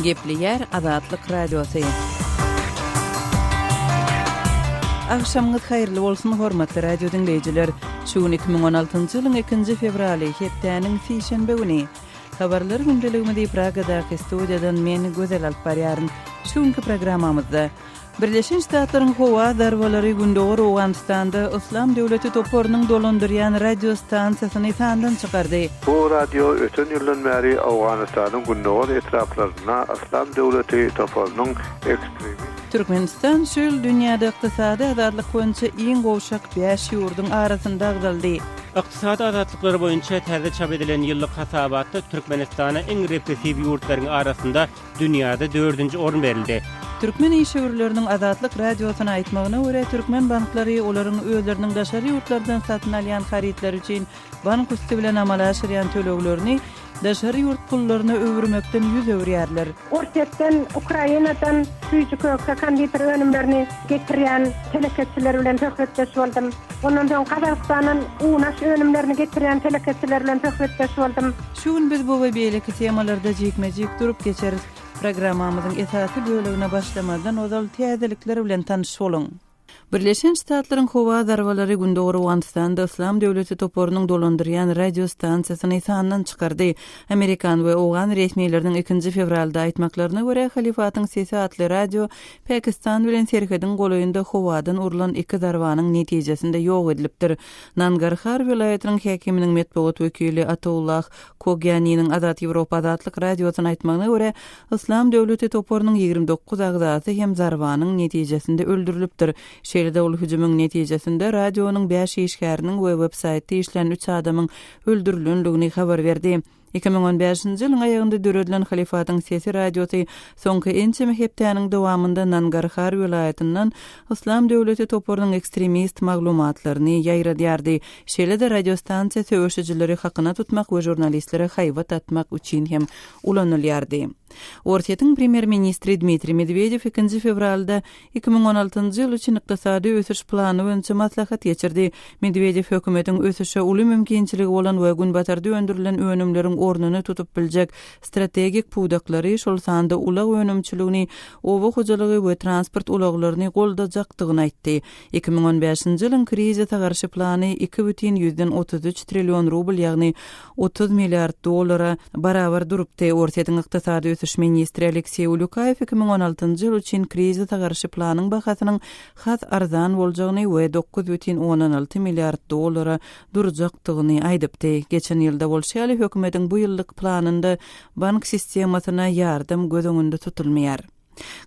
Gepleýär Azatlyk Radiosy. Agşamyňyz haýyrly bolsun, hormatly radio diňleýjiler! Şu gün 2016-njy ýylyň ikinji fewraly, hepdäniň sişenbe güni. Habarlar gündeligimizi Pragadaky studiýadan men, Gözel alyp barýaryn. Şu günki programmamyzda. Birleşen Ştatlaryň howa zarbalary gündogar Owganystanda Yslam döwleti toparynyň dolandyrýan radiostansiýasyny sandan çykardy. Bu radio öten ýyldan bäri Owganystanyň gündogar etraplarynda Yslam döwleti toparynyň ekstremist. Türkmenistan şu ýyl dünýäde ykdysady azatlyk boýunça iň gowşak bäş ýurduň arasynda agzaldy. Ykdysady azatlyklar boýunça täze çap edilen ýyllyk hasabatda Türkmenistana iň repressiw ýurtlaryň arasynda Dünýäde dördünji orun berildi. Türkmen işewürleriniň Azatlyk Radiosyna aýtmagyna görä, türkmen banklary olaryň özleriniň daşary ýurtlardan satyn alýan harytlary üçin bank üsti bilen amala aşyrýan töleglerini daşary ýurt pullaryna öwürmekden ýüz öwürýärler. Orsýetden, Ukrainadan süýji-köke, konditer önümlerini getirýän telekeçiler bilen söhbetdeş boldum. Ondan soň Gazagystandan un-aş önümlerini getirýän telekeçiler bilen söhbetdeş boldum. Şu gün biz bu we beýleki temalarda jikme-jik durup geçeris. Programmamyzyň esasy bölegine başlamazdan ozal täzelikler bilen tanyş boluň. Birleşen Ştatlaryň howa zarbalary Gündogar Owganystanda Yslam döwleti toparynyň dolandyrýan radiostansiýasyny sandan çykardy. Amerikan we owgan resmileriniň ikinji fewralda aýtmaklaryna görä, Halyfatyň sesi atly radio Pakistan bilen serhediň golaýynda howadan urlan iki zarbanyň netijesinde ýok edilipdir. Nangarhar welaýatynyň häkiminiň metbugat wekili Ataullah Kogýaniniň Azat Ýewropa Azatlyk Radiosyna aýtmagyna görä, Yslam döwleti toparynyň 29 agzasy hem zarbanyň netijesinde öldürilipdir. Şeýle-de ol hüjümiň netijesinde radionyň bäş işgäriniň we websaýtda işlän üç adamyň öldürilendigini habar berdi. 2015-nji ýylyň aýagynda döredilen Halyfatyň sesi radiosy soňky ençeme hepdäniň dowamynda Nangarhar welaýatyndan Yslam döwleti toparynyň ekstremist maglumatlaryny ýaýradýardy. Şeýle-de radiostansiýa söweşijileri hakyna tutmak we žurnalistlere haýbat atmak üçin hem ulanylýardy. Orsýetiň premýer-ministri Dmitriý Medwedew ikinji fewralda 2016-njy ýyl üçin ykdysady ösüş plany boýunça maslahat geçirdi. Medwedew hökümetiň ösüşe uly mümkinçiligi bolan we Günbatarda öndürilen önümleriň ornuny tutup biljek strategik pudaklary, şol sanda ulag önümçiligini, oba hojalygy we transport ulaglaryny goldajakdygyny aýtdy. 2015-nji ýylyň krizise garşy plany 2,33 trillion rubl, ýagny 30 milliard dollara barabar durupdy. Orsýetiň ykdysady ösüş ministri Alekseý Ulýukaýew 2016-njy ýyl üçin krizise garşy planyň bahasynyň has arzan boljagyny we 9,6 milliard dollara durjakdygyny aýdypdy. Geçen ýylda bolşy ýaly, hökümetiň bu ýyllyk planynda bank sistemasyna ýardam göz öňünde tutulmaýar.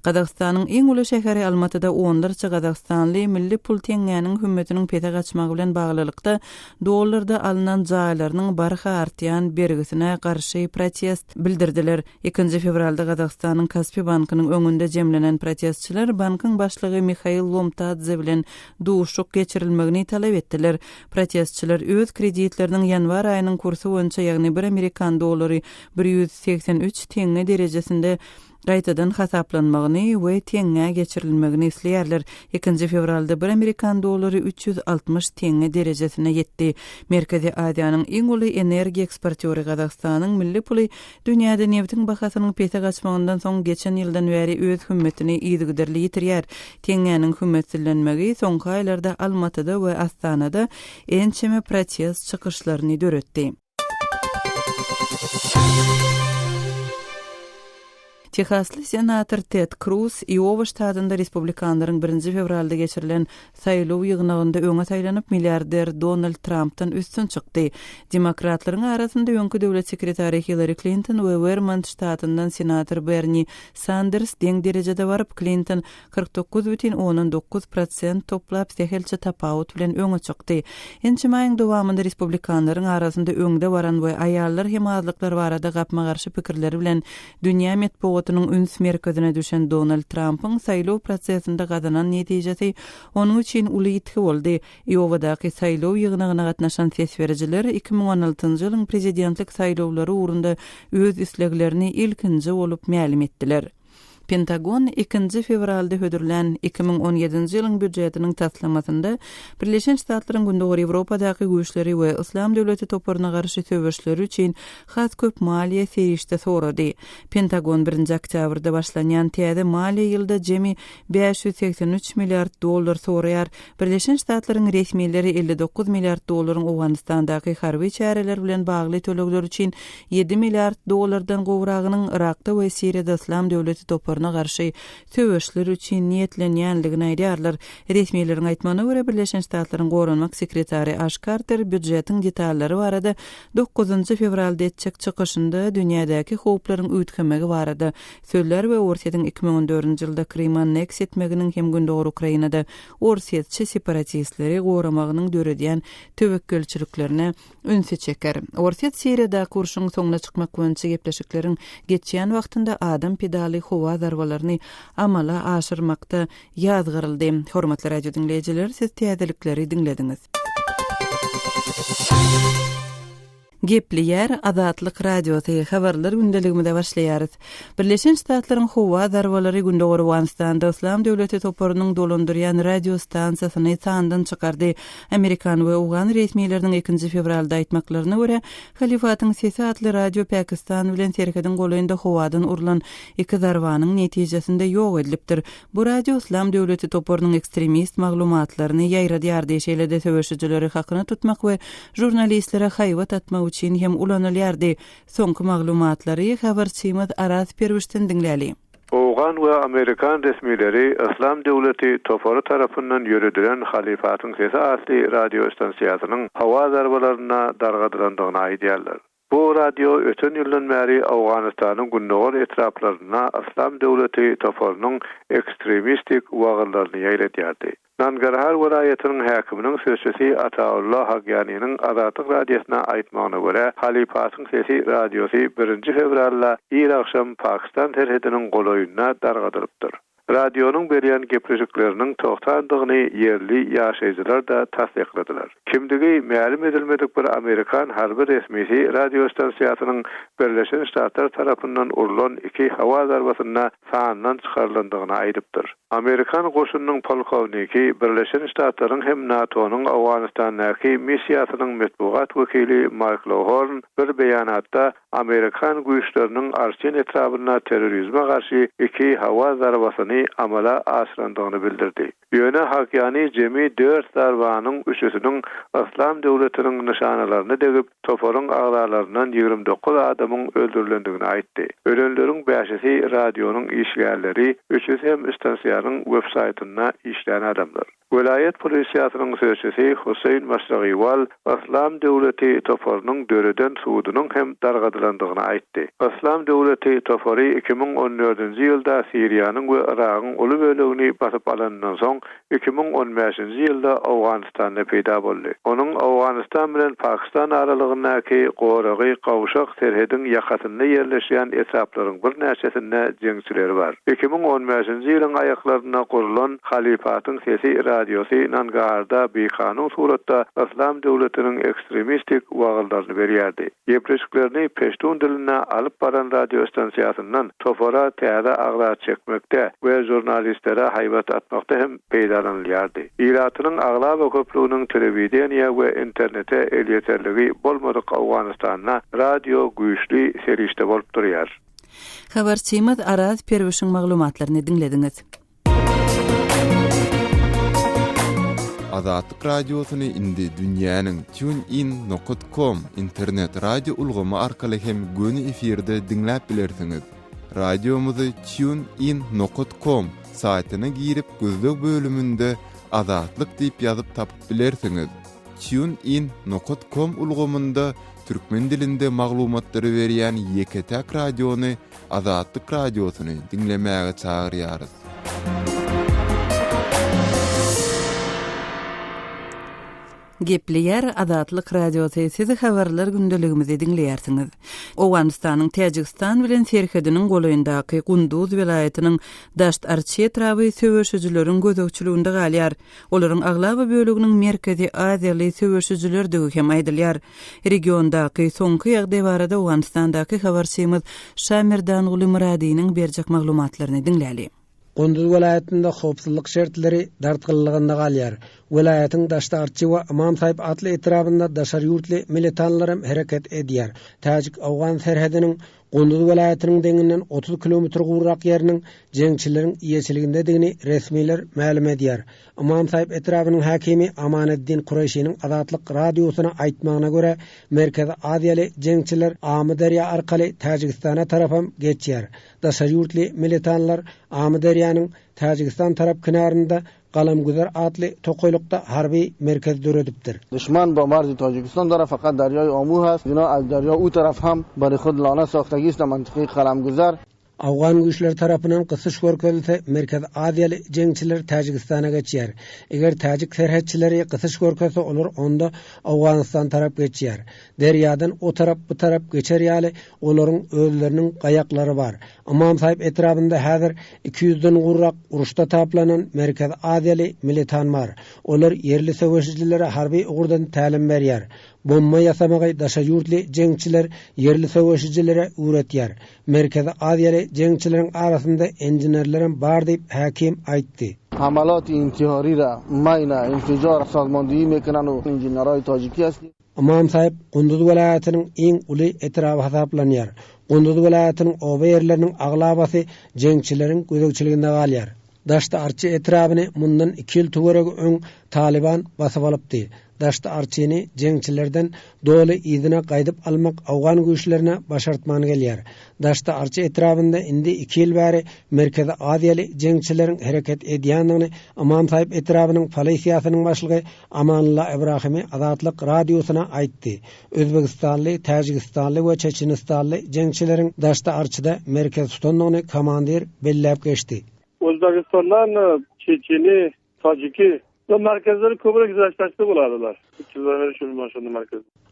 Gazagystanyň iň uly şäheri Almatyda onlarça gazagystanly milli pul teňňäniň hümmetiniň pese gaçmagy bilen baglylykda, dollarda alnan jaýlarynyň barha artýan bergisine garşy protest bildirdiler. Ikinji fewralda Gazagystanyň Kaspi bankynyň öňünde jemlenen protestçiler bankyň başlygy Mihail Lomtadze bilen duşuşyk geçirilmegini talap etdiler. Protestçiler öz kreditleriniň ýanwar aýynyň kursy boýunça, ýagny bir amerikan dollary 183 teňňe derejesinde gaýtadan hasaplanmagyny we teňňä geçirilmegini isleýärler. Ikinji fewralda bir amerikan dollary 360 teňňe derejesine ýetdi. Merkezi Aziýanyň iň uly energiýa eksportýory Gazagystanyň milli puly dünýäde nebitiň bahasynyň pese gaçmagyndan soň geçen ýyldan bäri öz hümmetini yzygiderli ýitirýär. Teňňäniň hümmetsizlenmegi soňky aýlarda Almatyda we Astanada ençeme protest çykyşlaryny döretdi. Tehasly senator Ted Kruz Iowa ştatynda respublikanlaryň birinji fewralda geçirilen saýlaw ýygnagynda öňe saýlanyp, milliarder Donald Trampdan üstün çykdy. Demokratlaryň arasynda öňki döwlet sekretary Hillari Klinton we Wermont ştatyndan senator Berni Sanders deň derejede baryp, Klinton 49,9 prosent toplap, sähelçe tapawut bilen öňe çykdy. Ençeme aýyň dowamynda respublikanlaryň arasynda öňde baran we aýallar hem azlyklar barada gapma-garşy pikirleri bilen dünýä metbugatynyň üns merkezine düşen Donald Trampyň saýlaw prosesinde gazanan netijesi onuň üçin uly ýitgi boldy. Iowadaky saýlaw ýygnagyna gatnaşan ses berijiler 2016-njy ýylyň prezidentlik saýlawlary ugrunda öz isleglerini ilkinji bolup mälim etdiler. Pentagon ikinji fewralda hödürlän 2017-nji ýylyň býujetiniň taslamasynda Birleşen Ştatlaryň Gündogar Ýewropadaky güýçleri we Yslam döwleti toparyna garşy söweşleri üçin has köp maliýe serişde sorady. Pentagon birinji oktýabrda başlanýan täze maliýe ýylda jemi 583 milliard dollar soraýar. Birleşen Ştatlaryň resmileri 59 milliard dollaryň Owganystandaky harby çäreler bilen bagly tölegler üçin ýedi milliard dollardan gowragynyň Yrakda we Siriýada Yslam döwleti toparyna garşy söweşler üçin niýetlenýändigini aýdýarlar. Resmileriň aýtmagyna görä, Birleşen Ştatlaryň goranmak sekretary Aş Karter býujetiň detallary barada dokuzynjy fewralda etjek çykyşynda dünýädäki howplaryň üýtgemegi barada sözlär we Orsýetiň 2014-nji ýylda Krymy anneksiýa etmeginiň hem gündogar Ukrainada orsýetçi separatistleri goramagynyň döredýän töwekgelçiliklerine ünsi çeker. Orsýet Siriýadaky urşuň soňuna çykmak boýunça gepleşikleriň geçýän wagtynda adam pidaly howa zarbalaryny amala aşyrmakda ýazgaryldy. Hormatly radio diňleýjiler, siz täzelikleri diňlediňiz. Gepleýär Azatlyk Radiosy, Habarlar gündeligimize başlaýarys. Birleşen Ştatlaryň howa zarbalary Gündogar Owganystanda Yslam döwleti toparynyň dolandyrýan radio stansiýasyny sandan çykardy. Amerikan we owgan resmileriniň ikinji fewralda aýtmaklaryna görä, Halyfatyň sesi atly radio Pakistan bilen serhediň golaýynda howadan urlan iki zarbanyň netijesinde ýok edilipdir. Bu radio Yslam döwleti toparynyň ekstremist maglumatlaryny ýaýradýardy, şeýle-de söweşijileri hakyna tutmak we žurnalistlere haýbat atmak üçin hem ulanylýardy. Soňky maglumatlary habarçymyz Araz Perwişden diňläli. Owgan we amerikan resmileri Yslam döwleti topary tarapyndan ýöredilen Halyfatyň sesi atly radiostansiýasynyň howa zarbalarynda dargadylandygyny aýdýarlar. Bu radio öten ýyldan bäri Owganystanyň gündogar etraplarynda Yslam döwleti toparynyň ekstremistik wagyzlaryny ýaýradýardy. Nangarhar welaýatynyň häkiminiň sözçüsi Ataullah Hagýaniniň Azatlyk Radiosyna aýtmagyna görä, Halyfatyň sesi radiosy birinji fewralda ir agşam Pakistan serhediniň golaýynda dargadylypdyr. Radionyň berýän gepleşikleriniň togtandygyny ýerli ýaşaýjylar-da tassykladylar. Kimdigi mälim edilmedik bir amerikan harby resmisi radiostansiýasynyň Birleşen Ştatlar tarapyndan urlan iki howa zarbasynda sandan çykarylandygyny aýdypdyr. Amerikan goşunynyň polkowniki, Birleşen Ştatlaryň hem NATO-nyň Owganystandaky missiýasynyň metbugat wekili Mark Lohorn bir beýanatda Amerikan güýçleriniň Arçyn etrabynda terrorizme garşy iki howa zarbasyny amala aşyrandygyny bildirdi. Ýöne Hakyany jemi dört zarbanyň üçüsiniň Yslam döwletiniň nyşanalaryna degip, toparyň agzalaryndan 29 adamyň öldürilendigini aýtdy. Ölenleriň bäşisi radionyň işgärleri, üçüsi hem stansiýanyň websaýtynda işlän adamlar. Welaýat polisiýasynyň sözçüsi Husseýn Maşragiwal Yslam döwleti toparynyň döreden sudunyň hem dargadylandygyny aýtdy. Yslam döwleti topary 2014-nji ýylda Siriýanyň we Yragyň uly bölegini basyp alanyndan soň, 2015-nji ýylda Owganystanda peýda boldy. Onuň Owganystan bilen Pakistan aralygyndaky goragy gowşak serhediň ýakasynda ýerleşýän etraplaryň birnäçesinde jeňçileri bar. 2015-nji ýylyň aýaklarynda gurlan Halyfatyň sesi radiosy Nangarharda bikanun suratda Yslam döwletiniň ekstremistik wagyzlaryny berýärdi. Gepleşiklerini peştun dilinde alyp baran radiostansiýasyndan topara täze agza çekmekde we žurnalistlere haýbat atmakda hem peýdalanylýardy. Ilatynyň aglaba köplüginiň telewideniýä we internete elýeterligi bolmadyk Owganystanda radio güýçli serişde bolup durýar. Habarçymyz Araz Perwişiň maglumatlaryny diňlediňiz. Azatlyk Radiosyny indi dünýäniň TuneIn nokat com internet radio ulgamy arkaly hem göni efirde diňläp bilersiňiz. Radiomyzy TuneIn nokat com saýtyna girip gözleg bölüminde Azatlyk diýip ýazyp tapyp bilersiňiz. TuneIn nokat com ulgamynda türkmen dilinde maglumatlary berýän ýeke-täk radiony Azatlyk Radiosyny diňlemäge çagyrýarys. Gepleýär Azatlyk Radiosy, siz habarlar gündeligimizi diňleýärsiňiz. Owganystanyň Täjigistan bilen serhediniň golaýyndaky Gunduz welaýatynyň Daşt-Arçy etraby söweşijileriň gözegçiliginde galýar. Olaryň aglaba böleginiň Merkezi Aziýaly söweşijilerdigi hem aýdylýar. Regiondaky soňky ýagdaý barada Owganystandaky habarçymyz Şamerdanguly Myradynyň berjek maglumatlaryny diňläli. Gunduz welaýatynda howpsuzlyk şertleri dartgynlygynda galýar. Welaýatyň Daşdarçy we Ymam Saýyp atly etrabynda daşary ýurtly militanlaram hereket edýär. Täjik-owgan serhediniň Gunduz welaýatynyň deňinden 30 kilometr gurak ýeriniň jeňçileriň eýeçiligindedigini resmiler mälim edýär. Ymam Saýyp etrabynyň häkimi Amaneddin Kureşiniň Azatlyk Radiosyna aýtmagyna görä, Merkezi Aziýaly jeňçiler Amyderýa arkaly Täjigistana tarapam geçýär. Daşary ýurtly militanlar Amyderýanyň Täjigistan tarap kenarynda Galamgüzer atly tokaýlykda harby merkez döredipdir. Duşman ba marzi Tojikiston dara fakat darýaý Amu hast, ina az darýa u taraf ham bari hud lana sohtagi ist da mantiqi Galamgüzer. Awgan güýçleri tarapyndan gysyş görkezilse, Merkezi Aziýaly jeňçiler Täjigistana geçýär. Eger täjik serhetçileri gysyş görkezse, olar onda Owganystan tarap geçýär. Derýadan o tarap, bu tarap geçer ýaly olaryň özleriniň gaýaklary bar. Ymam Saýyp etrabynda häzir iki ýüzden gowrak uruşda taplanan Merkezi Aziýaly militan bar. Olar ýerli söweşijilere harby ugurdan tälim berýär. Bomba ýasamagy daşary ýurtly jeňçiler ýerli söweşijilere öwretýär. Merkezi Aziýaly jeňçileriň arasynda inženerlerem bar diýip, häkim aýtdy. Hamalati intihari ra maýna infijar sazmandihi mekunan u injeneray tajiki ast. Ymam Saýyp Gunduz welaýatynyň iň uly etraby hasaplanýar. Gunduz welaýatynyň oba ýerleriniň aglabasy jeňçileriň gözegçiliginde galýar. Daşty-Arçy etrabyny mundan iki ýyl töweregi öň Talyban basyp alypdy. Daşty-Arçyny jeňçilerden doly yzyna gaýdyp almak owgan güýçlerine başartman gelýär. Daşty-Arçy etrabynda indi iki ýyl bäri Merkezi Aziýaly jeňçileriň hereket edýändigini Ymam Saýyp etrabynyň polisiýasynyň başlygy Amanullah Ibrahimi Azatlyk Radiosyna aýtdy. Özbegistanly, täjigistanly we çeçenistanly jeňçileriň Daşty-Arçyda merkez tutandygyny komandir belläp geçdi. Özbegistandan çeçeni, tajiki we merkezleri köbräk Daştaşda boladylar.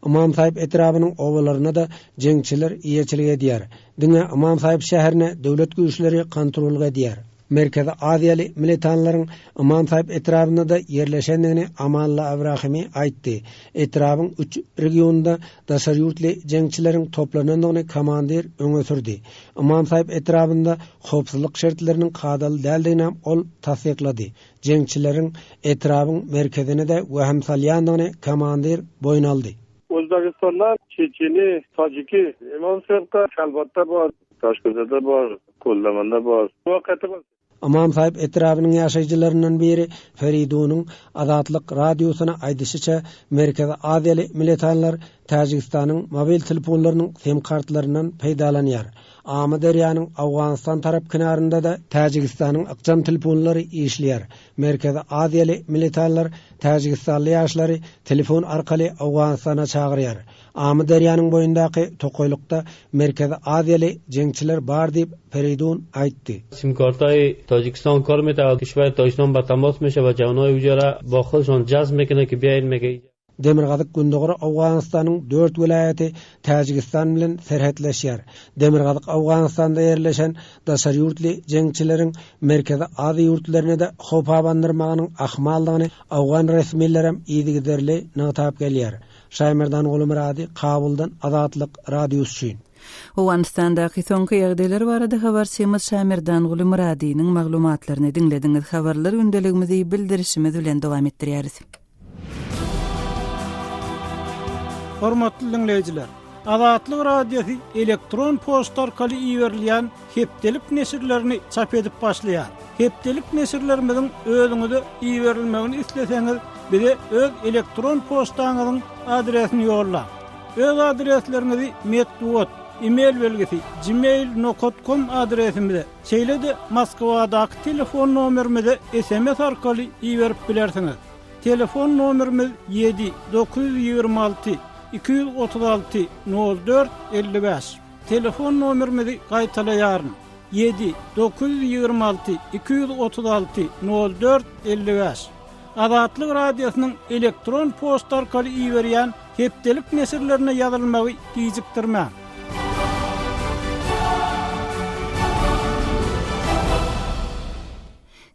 Ymam Saýyp etrabynyň obalaryna-da jeňçiler eýeçilik edýär. Diňe Ymam Saýyp şäherine döwlet güýçleri kontrollyk edýär. Merkezi Aziýaly militanlaryň Ymam Saýyp etrabynda-da ýerleşendigini Amanla Ibrahimi aýtdy. Etrabyň üç regionynda daşary ýurtly jeňçileriň toplanandygyny komandir öňe sürdi. Ymam Saýyp etrabynda howpsuzlyk şertleriniň kadaly däldiginem ol tassyklady. Jeňçileriň etrabyň merkezine-de wehim salýandygyny komandir boýun aldy. Özbegistandan çeçeni, tajiki, Ymam Saýypda, Kalbatda bar, Daşgözede bar, Koldamanda bar. Wakaty bar. Ymam Saýyp etrabynyň ýaşaýjylaryndan biri Feridunyň Azatlyk Radiosyna aýdyşyça, Merkezi Aziýaly militanlar Täjigistanyň mobil telefonlarynyň sim kartlaryndan peýdalanýar. Amyderýanyň Owganystan tarap kenarynda-da Täjigistanyň ykjam telefonlary işleýär. Merkezi Aziýaly militanlar täjigistanly ýaşlary telefon arkaly Owganystana çagyrýar. Amyderýanyň boýundaky tokaýlykda Merkezi Aziýaly jeňçiler bar diýip, Feridun aýtdy. Sim-kartaý Tojikiston kar meta kişwer Tojiston ba tamas meşe we jawnoý ujara ba hudşon jazb mekine ki biýaýin meke. Demirgazyk-Gündogar Owganystanyň dört welaýaty Täjigistan bilen serhetleşýär. Demirgazyk Owganystanda ýerleşen daşary ýurtly jeňçileriň Merkezi Aziýa ýurtlaryna-da howp abandyrmagynyň ahmaldygyny owgan resmilerem yzygiderli nygtap gelýär. Şaýmerdan Gulumyrady, Kabuldan Azatlyk Radiosy üçin. Owganystandaky soňky ýagdaýlar barada habarçymyz Şamerdanguly Myradynyň maglumatlaryny diňlediňiz. Habarlar gündeligimizi bildirişimiz bilen dowam etdirýäris. Hormatly diňleýjiler! Azatlyk Radiosy elektron poçta arkaly iberilýän hepdelik neşirlerini çap edip başlaýar. Hepdelik neşirlerimiziň özüňize iberilmegini isleseňiz, bize öz elektron poçtaňyzyň adresini ýollaň. Öz adresleriňizi metbugat, e-mail belgisi, gmail nokat kom adresimize, şeýle-de Moskwadaky telefon nomerimize sms arkaly iberip bilersiňiz. Telefon nomerimiz ýedi, 926 236 04 55. Telefon nomerimizi gaýtalaýaryn, ýedi, 926 236 04 55. Azatlyk Radiosynyň elektron poçta arkaly iberýän hepdelik neşirlerine ýazylmagy gijikdirmäň.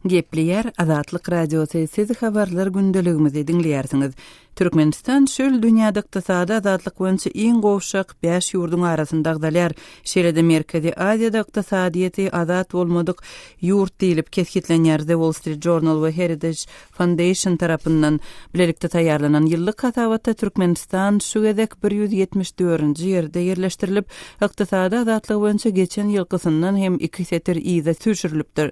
Gepleýär Azatlyk Radiosy, siz habarlar gündeligimizi diňleýärsiňiz. Türkmenistan çöl dünýäde ykdysady azatlyk boýunça iň gowşak bäş ýurduň arasynda agzalýar. Şeýle-de Merkezi Aziýada ykdysadyýeti azat bolmadyk ýurt diýlip kesgitlenýär. The Wall Street Journal we Heritage Foundation tarapyndan bilelikde taýýarlanan ýyllyk hasabatda Türkmenistan şu gezek 174-nji ýerde ýerleşdirilip, ykdysady azatlygy boýunça geçen ýylkysyndan hem iki setir yza süýşürilipdir.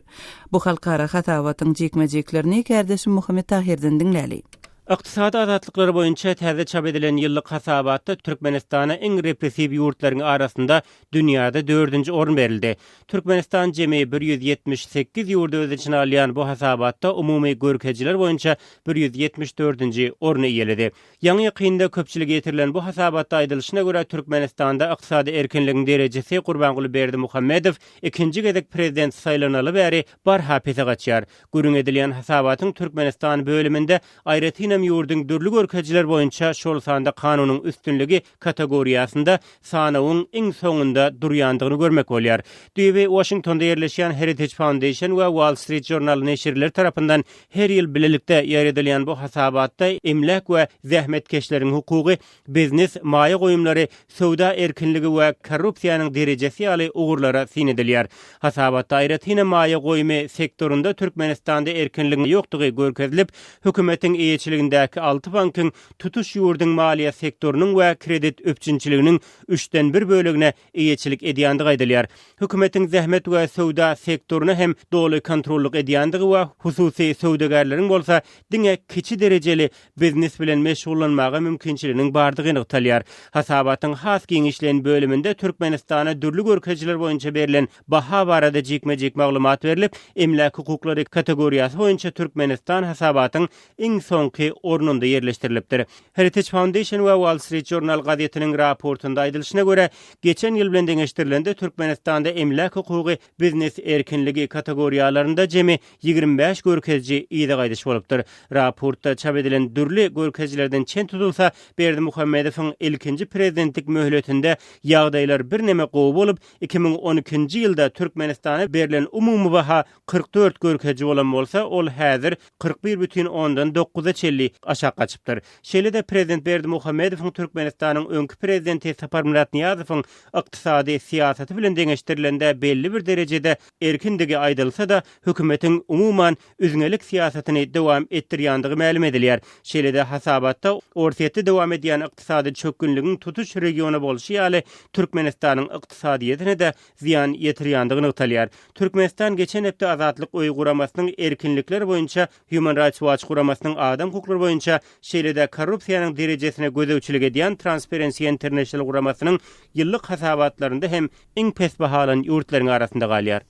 Bu halkara hasabatyň jikme-jiklerini kärdeşim Muhammet Tahyrdan diňläli. Ykdysady azatlyklary boýunça täze çap edilen ýyllyk hasabatda Türkmenistana iň repressiw ýurtlaryň arasynda dünýäde dördünji orun berildi. Türkmenistan jemi 178 ýurdy öz içine alýan bu hasabatda umumy görkezijiler boýunça 174-nji orny eýeledi. Ýaňy-ýakynda köpçülige ýetirilen bu hasabatda aýdylyşyna görä, Türkmenistanda ykdysady erkinligiň derejesi Gurbanguly Berdimuhamedow ikinji gezek prezident saýlanaly bäri barha pese gaçýar. Gürrüň edilýän hasabatyň Türkmenistan bölüminde aýratynam ýurduň dürli görkezijiler boýunça, şol sanda kanunyň üstünligi kategoriýasynda sanawyň iň soňunda durýandygyny görmek bolýar. Düýbi Waşingtonda ýerleşýän Heritage Foundation we Wall Street Journal neşirleri tarapyndan her ýyl bilelikde ýaýradylýan bu hasabatda emläk we zähmetkeşleriň hukugy, biznes, maýa goýumlary, söwda erkinligi we korrupsiýanyň derejesi ýaly ugurlara syn edilýär. Hasabatda aýratynam maýa goýumy sektorynda Türkmenistanda erkinligiň ýokdugy görkezilip, hökümetiň eýeçiligindäki alty bankyň tutuş ýurduň maliýe sektorynyň we kredit üpjünçiliginiň üçden bir bölegine eýeçilik edýändigi aýdylýar. Hökümetiň zähmet we söwda sektoryna hem doly kontrollyk edýändigi we hususy söwdagärleriň bolsa diňe kiçi derejeli biznes bilen meşgullanmaga mümkinçiliginiň bardygy nygtalýar. Hasabatyň has giňişleýin bölüminde Türkmenistana dürli görkezijiler boýunça berlen baha barada jikme-jik maglumat berlip, emläk hukuklary kategoriýasy boýunça Türkmenistan hasabatyň iň soňky ornunda ýerleşdirilipdir. Heritage Foundation we Wall Street Journal gazetiniň raportynda aýdylyşyna görä, geçen ýyl bilen deňeşdirilende Türkmenistanda emläk hukugy biznes erkinligi kategoriýalarynda jemi 25 görkeziji yza gaýdyş bolupdyr. Raportda çap edilen dürli görkezijilerden çen tutulsa, Berdimuhamedowyň ilkinji prezidentlik möhletinde ýagdaýlar birneme gowy bolup, 2012-nji ýylda Türkmenistana berlen umumy baha 44 görkeziji bolan bolsa, ol häzir 41 bütin ondan dokuza çenli aşak gaçypdyr. Şeýle-de prezident Berdimuhamedowyň Türkmenistanyň öňki prezidenti Saparmyrat Nyýazowyň ykdysady syýasaty bilen deňeşdirilende belli bir derejede erkindigi aýdylsa-da, hökümetiň umuman üzňelik syýasatyny dowam etdirýändigi mälim edilýär. Şeýle-de hasabatda Orsýetde dowam edýän ykdysady çökgünligiň tutuş regiona bolşy ýaly Türkmenistanyň ykdysadyýetine-de zyýan ýetirýändigi nygtalýar. Türkmenistan geçen hepde Azatlyk öýi guramasynyň erkinlikler boýunça Human Rights Watch guramasynyň adam hukuklary boýunça, şeýle-de korrupsiýanyň derejesine gözegçilik edýän Transparency International guramasynyň ýyllyk hasabatlarynda hem iň pes bahalan ýurtlaryň arasynda galýar.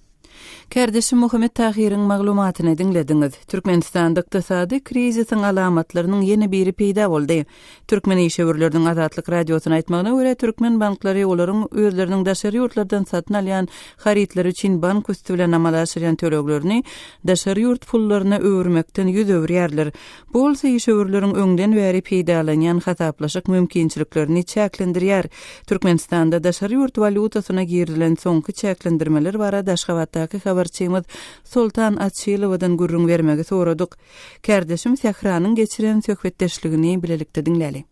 Kärdeşim Muhammet Tahyryň maglumatyny diňlediňiz. Türkmenistanda ykdysady krizisiň alamatlarynyň ýene biri peýda boldy. Türkmen işewürleriniň Azatlyk Radiosyna aýtmagyna görä, türkmen banklary olaryň özleriniň daşary ýurtlardan satyn alýan harytlary üçin bank üsti bilen amala aşyrýan töleglerini daşary ýurt pullaryna öwürmekden ýüz öwürýärler. Bu bolsa işewürleriň öňden bäri peýdalanýan hasaplaşyk mümkinçiliklerini çäklendirýär. Türkmenistanda daşary ýurt walýutasyna girizilen soňky çäklendirmeler barada Aşgabatdaky habarçymyz Soltan Açylowadan gürrüň bermegi soradyk. Kärdeşim Sähranyň geçiren söhbetdeşligini bilelikde diňläli.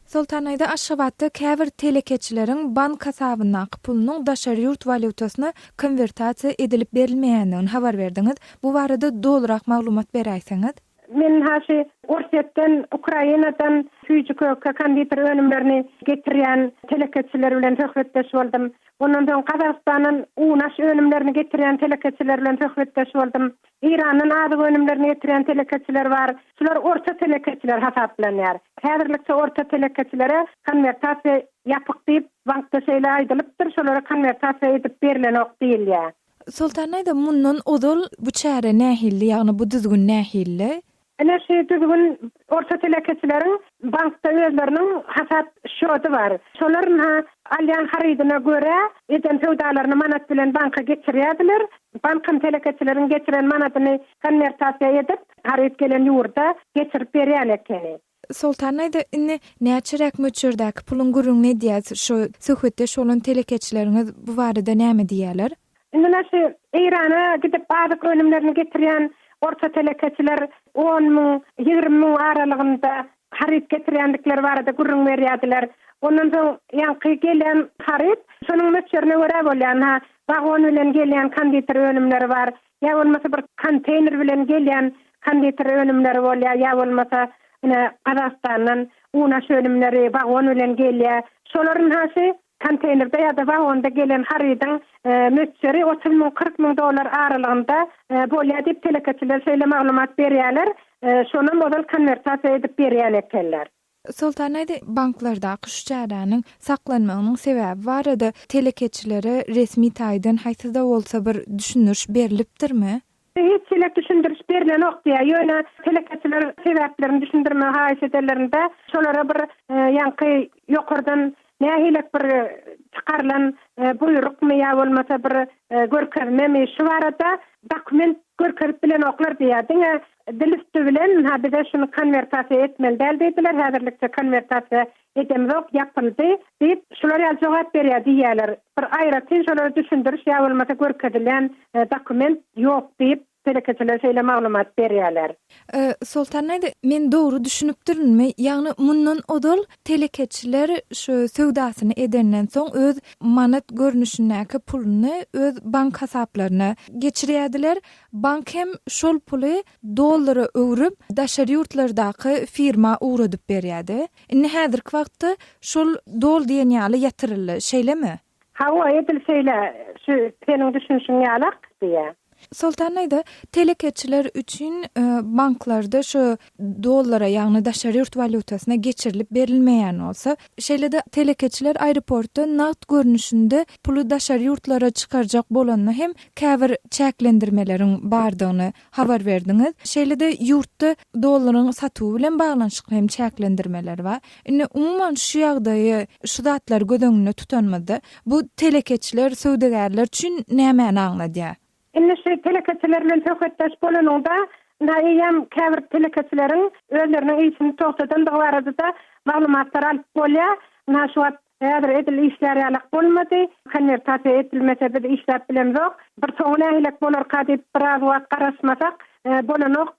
Soltan aýda Aşgabatda käbir telekeçileriň bank hasabyndaky pulunyň daşary ýurt walýutasyna konwertasiýa edilip berilmeýändigini habar berdiňiz. Bu barada dolurak maglumat beräýseňiz? Men haşy Orsýetden, Ukrainadan süýji-köke, konditer önümlerini getirýän telekeçiler bilen söhbetdeş boldum. Ondan soň Gazagystandan un-aş önümlerini getirýän telekeçiler bilen söhbetdeş boldum. Eýrandan azyk önümlerini getirýän telekeçiler bar. Şular orta telekeçiler hasaplanýar. Häzirlikçe orta telekeçilere konwertasiýa ýapyk diýip, bankda şeýle aýdylypdyr, şolara konwertasiýa edip berlenok diýilýär. Soltan daýza, mundan ozal bu çäre nähildi, ýagny bu düzgün nähildi? Ine şu düzgün orta telekeçileriň bankda özleriniň hasap şýody bar. Şolar ynha alýan harydyna görä eden söwdalaryny manat bilen banka geçirýärdiler. Bankam telekeçileriň geçiren manadyny konwertasiýa edip, Haryt gelen ýurda geçirip berýän ekeni. Soltan aýda, indi näçeräk möçberdäki puluň gürrüňini edýäs, şu söhbetdeş bolan telekeçileriňiz bu barada näme diýýärler? Indi mine şu Eýrana gidip azyk önümlerini getirýän orta telekeçiler on müň, 20 müň aralygynda haryt getirýändikleri barada gürrüň berýärdiler. Ondan soň ýaňky gelýän haryt şonuň möçberine görä bolýar. Ynha, wagon bilen gelýän konditer önümleri bar. Ýa bolmasa bir konteýner bilen gelýän konditer önümleri bolýar, ýa bolmasa ine Gazagystandan unaş önümleri wagon bilen gelýär. Şolaryň haşy konteýnerde ýa-da wagonda gelen harydyň möçberi 30 müň, 40 müň dollar aralygynda bolýar diýip telekeçiler şeýle maglumat berýärler. Şonam ozal konwertasiýa edip berýän ekenler. Soltan aýdy, banklardaky şu çäräniň saklanmagynyň sebäbi barada telekeçilere resmi taýdan haýsy-da bolsa bir düşündiriş berlipdirmi? Hiç hili düşündiriş berlenok diýýär. Ýöne telekeçiler sebäplerini düşündirmegi haýyş edenlerinde, şolara bir ýaňky ýokardan nähilek bir çykarylan buýrukmy ýa bolmasa bir görkezmemi şu barada dokument görkezip bilenoklar diýýär. Diňe dil üsti bilen, ynha bize şuny konwertasiýa etmeli däl diýdiler, häzirlikçe konwertasiýa edemzok, ýapyldy diýip, şular ýaly jogap berýär diýýärler. Bir aýratyn şolara düşündiriş ýa bolmasa görkezilýän dokument ýok diýip, telekeçiler şeýle maglumat berýärler. Soltan aýda, men dogry düşünipdirinmi, ýagny mundan ozal telekeçiler şu söwdasyny edenden soň öz manat görnüşindäki puluny öz bank hasaplaryna geçirýärdiler, bank hem şol puly dollara öwrüp daşary ýurtlardaky firma ugradyp berýärdi. Indi häzirki wagtda şol doly diýen ýaly ýatyryldy, şeýlemi? Hawa, edil şeýle, şu seniň düşünişiň ýalak diýýär. Soltan aýda, telekeçiler üçin banklarda şu dollara, ýagny daşary ýurt walýutasyna geçirilip berilmeýän bolsa, şeýle-de telekeçiler aeroportda nagt görnüşinde puly daşary ýurtlara çykarjak bolanda hem käbir çäklendirmeleriň bardygyny habar berdiňiz. Şeýle-de ýurtda dollaryň satuwy bilen baglanyşykly hem çäklendirmeler bar. Indi umuman şu ýagdaýy, şu zatlary göz öňünde tutanymyzda, bu telekeçiler, söwdagärler üçin nämäni aňladýar? Indi şu telekeçiler bilen söhbetdeş bolanyňda, ynha eýýäm käbir telekeçileriň özleriniň işini togtadandygy barada-da maglumatlar alyp bolýar. Ynha şu wagt Häzir edil işlär ýalak bolmady. Konwertasiýa edilmese biz işläp bilemzok. Bir soňy nähilek bolarka diýip biraz wagt garaşmasak bolanok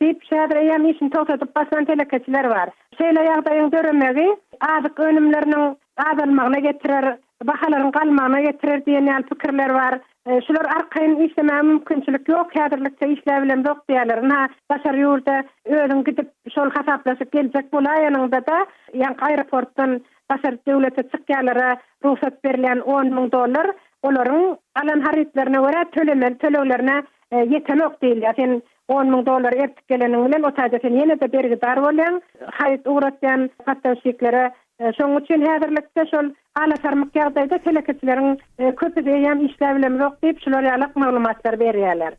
diýip häzir eýýäm işini togtadyp başlan telekeçiler bar. Şeýle ýagdaýyň döremegi azyk önümleriniň azalmagyna getirer, bahalaryň galmagyna getirer diýen ýaly pikirler bar. Şular arkaýyn işlemäge mümkinçilik ýok, häzirlikçe işläbilemzok diýýärler. Ynha, daşary ýurda özüň gidip, şol hasaplaşyp geljek bolaýanyňda-da, ýaňky aeroportdan daşary döwlete çykýanlara rugsat berilýän on müň dollar olaryň alan harytlaryna görä tölemeli töleglerine ýetenok diýilýär. Sen on müň dollar ertip geleniň bilen, o taýda sen ýene-de bergidar bolýaň, haryt ugratýan postawşiklere. Şonuň üçin häzirlikçe şol Alasarmyk ýagdaýda telekeçileriň köpüsi eýýäm işläbilemzok diýip, şular ýalak maglumatlary berýärler.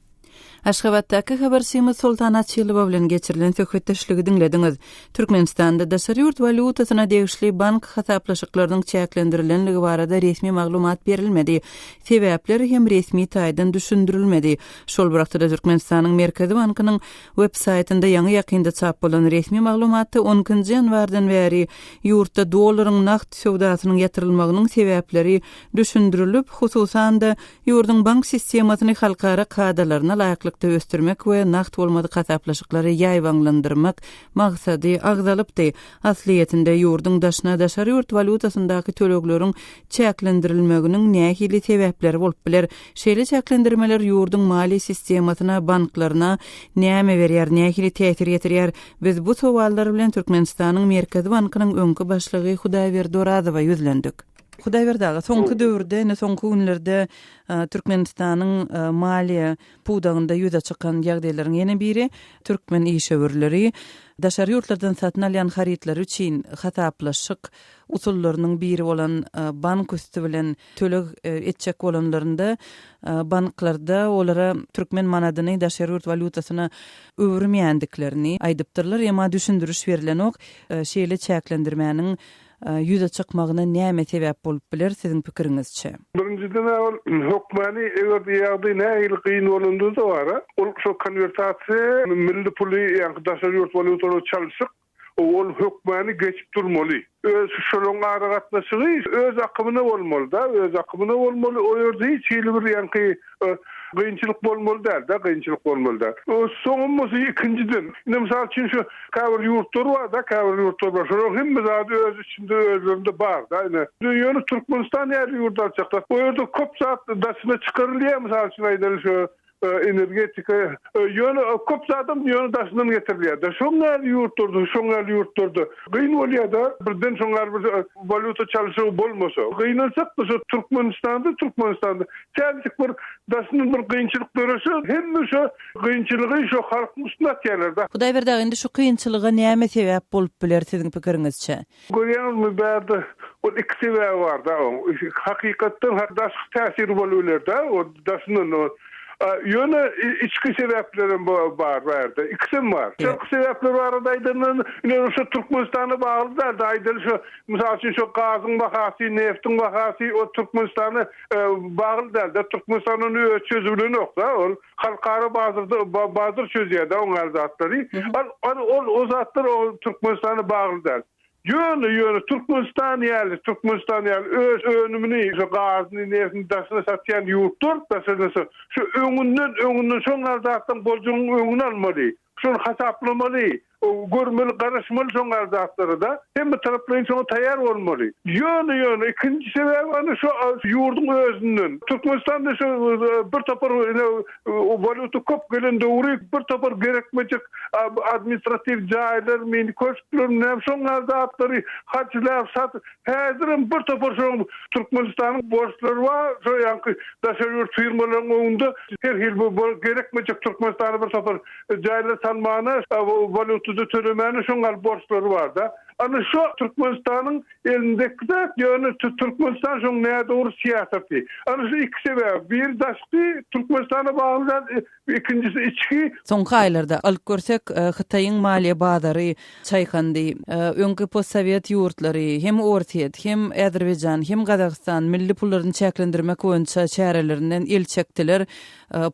Aşgabatdaky habarçymyz Soltan Açylowa bilen geçirilen söhbetdeşligi diňlediňiz. Türkmenistanda daşary ýurt walýutasyna degişli bank hasaplaşyklarynyň çäklendirilenligi barada resmi maglumat berilmedi. Sebäpler hem resmi taýdan düşündirilmedi. Şol bir wagtda-da Türkmenistanyň Merkezi bankynyň Web saýtynda ýaňy-ýakynda çap bolan resmi maglumatda on ikinji ýanwardan bäri ýurtda dollaryň nagt söwdasynyň ýatyrylmagynyň sebäpleri düşündirilip, hususan-da, ýurduň bank sistemasyny halkara kadalaryna laýyklykda ösdürmek we nagt bolmadyk hasaplaşyklary ýaýbaňlandyrmak maksady agzalypdy. Aslyýetinde, ýurduň daşyna daşary ýurt walýutasyndaky tölegleriň çäklendirilmeginiň nähili sebäpleri bolup biler? Şeýle çäklendirmeler ýurduň maliýe sistemasyna, banklaryna näme berýär, nähili täsir ýetirýär? Biz bu sowallar bilen Türkmenistanyň Merkezi bankynyň öňki başlygy Hudaýberdi Orazowa ýüzlendik. Hudaýberdi aga, soňky döwürde, indi soňky günlerde Türkmenistanyň maliýe pudagynda ýüze çykan ýagdaýlaryň ýene biri, türkmen işewürleri daşary ýurtlardan satyn alýan harytlary üçin hasaplaşyk usullarynyň biri bolan bank üsti bilen töleg etjek bolanlarynda banklarda olara türkmen manadyny daşary ýurt walýutasyna öwürmeýändiklerini aýdypdyrlar, emma düşündiriş berilenok. Şeýle çäklendirmäniň. ýüze çykmagyna näme sebäp bolup biler siziň pikiriňizçe? Birinjiden-ä ol hökmany eger-de ýagdaý nähili kyn bolanda-da bar-a, ol şo konwertasiýa milli puly ýaňky daşary ýurt walýutalaryna çalşyk ol hökmany geçip durmaly. Öz şolaryň aragatnaşygy öz akymyna bolmaly-da, öz akymyna bolmaly, o ýerde hiç hili bir ýaňky Kynçylyk bolmaly däl-de, kynçylyk bolmaly däl. Soňam bolsa ikinjiden, ine mysal üçin şu käbir ýurtlar bar-da, käbir ýurtlar bar, şolaryň hemme zady öz içinde özlerinde bar-da ine. Ýöne Türkmenistan ýaly ýurdy alçakda, o ýerde köp zat daşyna çykarylýar, mysal üçin aýdaly şu energetika, ýöne köp zadam ýöne daşyndan getirilýär-de. Şoň ýaly ýurtlarda, şoň ýaly ýurtlarda kyn bolýar-da, birden şoň ýaly bir walýuta çalşygy bolmasa. Gynansak-da şu Türkmenistanda, Türkmenistanda Täzejik bir daşyndan bir kynçylyk dörese, hemme şo kynçylygy şo halkyň üstüne atýarlar-da. Hudaýberdi aga, indi şu kynçylyga näme sebäp bolup biler siziň pikiriňizçe? Görýäňizmi, bärde ol iki sebäbi bar-da oň. Hakykatdan daşky täsiri bolup biler-de, o daşyndan o. Ýöne içki sebäplerem bar bärde. Ikisem bar. Daşky sebäpler barada aýdanda, ine şo Türkmenistana bagly däl-de, aýdaly şo, mysal üçin, şo gazyň bahasy, neftiň bahasy o Türkmenistana Bagly däl-de, Türkmenistan ony öz çözübilenok-da, ol halkara bazarda bazar çözýär-de oň ýaly zatlary. Ol ol o zatlar o Türkmenistana bagly däl. Ýöne, ýöne Türkmenistan ýaly, Türkmenistan ýaly öz önümini, şu gazyny, neftini daşyna satýan ýurtlar, daşyna şu öňünden, öňünden şoň ýaly zatlaryň boljagynyň öňüni almaly. Şony hasaplamaly, görmeli, garaşmaly şoň ýaly zatlara-da. Hemme taraplaýyn şoňa taýýar bolmaly. Ýöne, ýöne ikinji sebäbi ana şu ýurduň özünden. Türkmenistanda şu bir topar ine walýuta köp gelen döwri bir topar gerekmejek administratiw jaýlar, mini köşkler, näme şoň ýaly zatlary harçlap sat häzirem bir topar şoň Türkmenistanyň borçlary bar, şo ýaňky daşary ýurt firmalaryň öňünde her hili bu gerekmejek Türkmenistana bir topar Jaýlar salmana, walýutada tölemäne şoň ýaly borçlary bar-da. Ana şo Türkmenistanyň elindeki zat, ýöne Türkmenistan şoň nädogry syýasaty. Ana şu iki sebäbi, biri daşky Türkmenistana bagly zat, ikinjisi içki. Soňky aýlarda alyp görsek, Hytaýyň maliýe bazary çaýkandy. Öňki postsowet ýurtlary, hem Orsýet, hem Azerbaýjan, hem Gazagystan milli pullaryny çäklendirmek boýunça çärelerinden el çekdiler.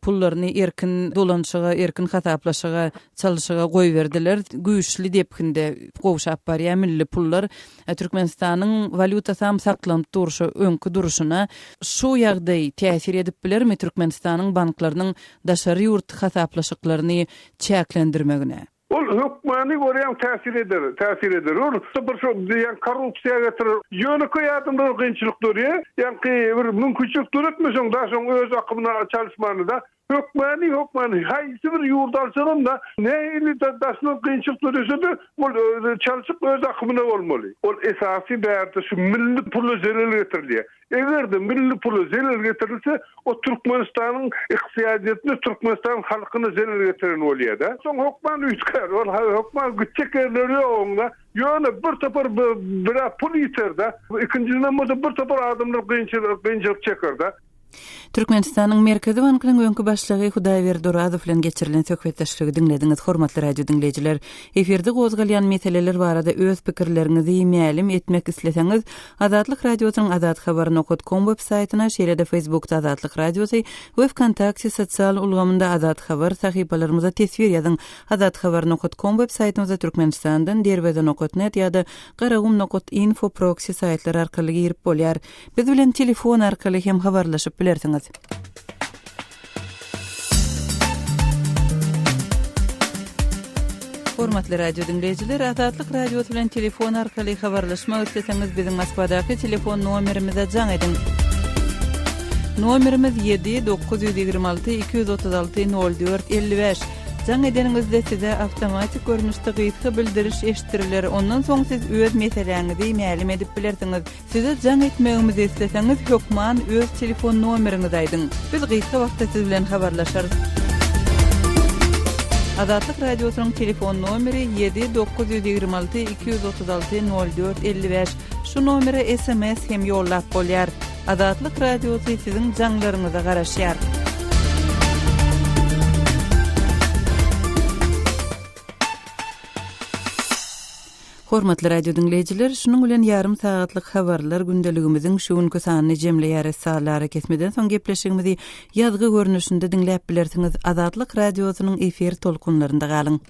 Pullaryny erkin dolanyşyga, erkin hasaplaşyga, çalyşyga goýberdiler. Güýçli depginde gowşap barýar milli pullar. Türkmenistanyň walýutasam saklanyp dur şu öňki durşuna. Şu ýagdaý täsir edip bilermi Türkmenistanyň banklarynyň daşary ýurt hasaplaşyklaryny çäklendirmegine? Ol hökmany görýäň täsir eder, täsir eder. Ol bir şo diýýän korrupsiýa getirer. Ýönekeý adamlara kynçylyk dörýär. Ýaňky bir mümkinçilik döretmeseň da şoň öz akymyna çalyşmany da hökmany hökmany haýsy bir ýurdy alsaňam da nähili daşyndan kynçylyk dörese-de ol çalşyk öz akymyna bolmaly. Ol esasy bärde şu milli pula zelel getirilýär. Eger-de milli pula zelel getirilse, o Türkmenistanyň ykdysadyýetine, Türkmenistanyň halkyna zelel getiren bolýar-da. Soň hökman üýtgär, ol hökman gitjek ýerleri ýok oň-da. Ýöne bir topar bir-ä pul ýiter-de, ikinjiden bolsa bir topar adamlar kynçylyk çeker-de. Türkmenistanyň Merkezi bankynyň öňki başlygy Hudaýberdi Orazow bilen geçirilen söhbetdeşligi diňlediňiz. Hormatly radio diňleýjiler, efirde gozgalýan meseleler barada öz pikirleriňizi mälim etmek isleseňiz, Azatlyk Radiosynyň azathabar nokat kom web saýtyna, şeýle-de Facebookda Azatlyk Radiosy we Wkontakte sosial ulgamynda Azat Habar sahypalarymyza teswir ýazyň. Azathabar nokat kom web saýtymyza Türkmenistandan Derweze nokat net ýa-da Garagum nokat info proksi saýtlary arkaly girip bolýar. Biz bilen telefon arkaly hem habarlaşyp bilersiňiz. Hormatly radio diňleýjiler, Azatlyk Radiosy bilen telefon arkaly habarlaşmak isleseňiz, biziň Moskwadaky telefon nomerimize jaň ediň. Nomerimiz 7 926 236 04 55. Jaň edeniňizde size awtomatik görnüşde gysga bildiriş eşitdiriler. Ondan soň siz öz meseläňizi mälim edip bilersiňiz. Size jaň etmegimizi isleseňiz hökman öz telefon nomeriňizi aýdyň. Biz gysga wagtda siz bilen habarlaşarys. Azatlyk Radiosynyň telefon nomeri 7 926 236 04 55. Şu nomere sms hem ýollap bolýar. Azatlyk Radiosy siziň jaňlaryňyza garaşýar. Hormatly radio diňleýjiler, şunuň bilen ýarym sagatlyk habarlar gündeligimiziň şu günki sanyny jemleýäris. Sazly arakesmeden soň gepleşigimizi ýazgy görnüşinde diňläp bilersiňiz. Azatlyk Radiosynyň efir tolkunlarynda galyň.